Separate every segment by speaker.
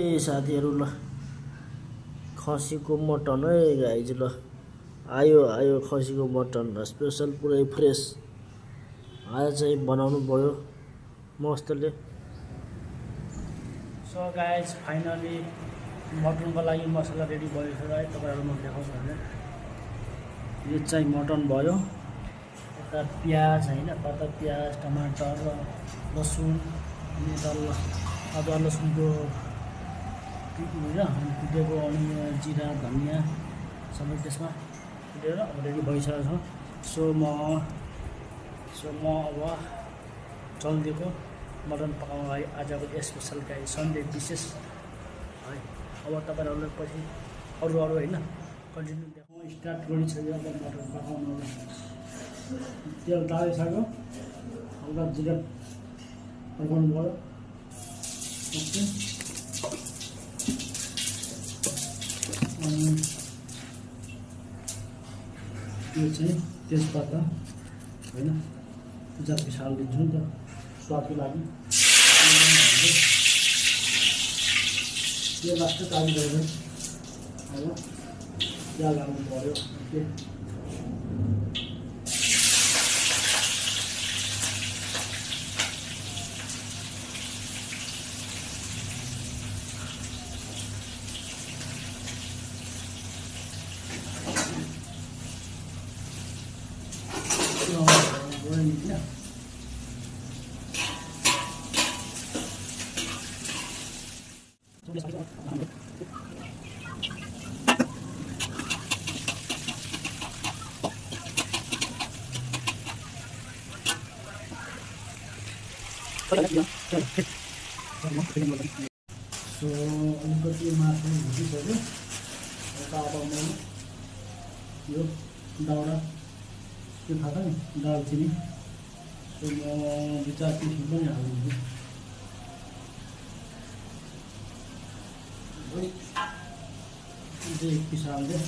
Speaker 1: ए साथीहरु ल खसीको मटन है गाइज ल आयो खसीको मटन स्पेशल पुरै फ्रेश आज चाहिँ बनाउनु भयो मस्तले। सो गाइज फाइनली मटनको लागि मसला रेडी भयो है तपाईहरुलाई म देखाउँछु हैन। यो चाहिँ मटन भयो, यता प्याज हैन, कता प्याज टमाटर र लसुन अनि अदुवा लसुनको कुटेको अनि जिरा धनिया सबै त्यसमा कुटेर रेडी भइसकेको छ। सो म अब चल्दिएको मटन पकाउन लागि आजको स्पेशल गाई सन्डे विशेष है। अब तपाईहरुलाई पछि अरु हैन कन्टिन्यू देखाउँ स्टार्ट गरिसक्यो अब मटन पकाउन। तेल तालिसक्यो, हल्का जिरा पकाउनु पर्यो। ओके अनि यो चाहिँ तेजपत्ता हैन जति हालिदिन्छु नि त स्वादको लागि। यो लास्ट ताली गरेर हैन प्याज हाल्नु पर्यो। ओके सो अलिकति मासु भुटिसक्यो। अब म यो दाउरा के थाहा छ नि दालचिनी सो म 2-4 पिस पनि हाल्दिन्छु। एक पिस हाल्दै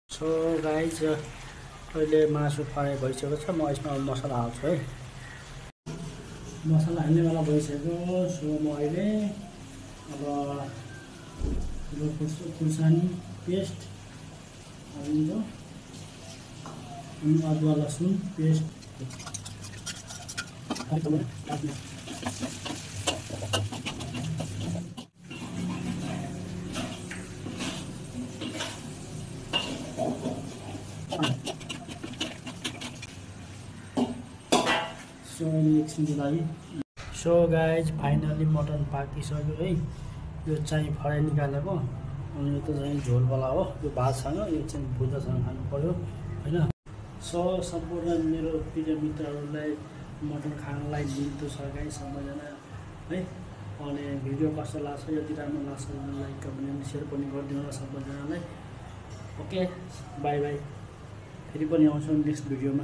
Speaker 1: सो गाइज अहिले मासु फ्राई भइसकेको छ। म यसमा मसला हाल्छु है। मसला हाल्नेवाला भइसक्यो। सो म अहिले अब खुर्सानी पेस्ट हालिदिन्छु अनि अदुवा लसुन पेस्ट सो एकछिनको लागि। सो गाइज फाइनली मटन पाकिसक्यो है। यो चाहिँ फ्राई निकालेको अनि यो त चाहिँ झोलवाला हो। यो भातसँग यो चाहिँ भुजासँग खानु पर्यो हैन। सो सम्पूर्ण मेरो प्रिय मित्रहरूलाई मटन खानलाई दिन्छु छ गाइज सबैजना है। अनि भिडियो कस्तो लाग्छ यति राम्रो लाग्छ भने लाइक कमेन्ट सेयर पनि गरिदिनु होला सबैजनालाई। ओके बाई बाई, फेरि पनि आउँछु नेक्स्ट भिडियोमा।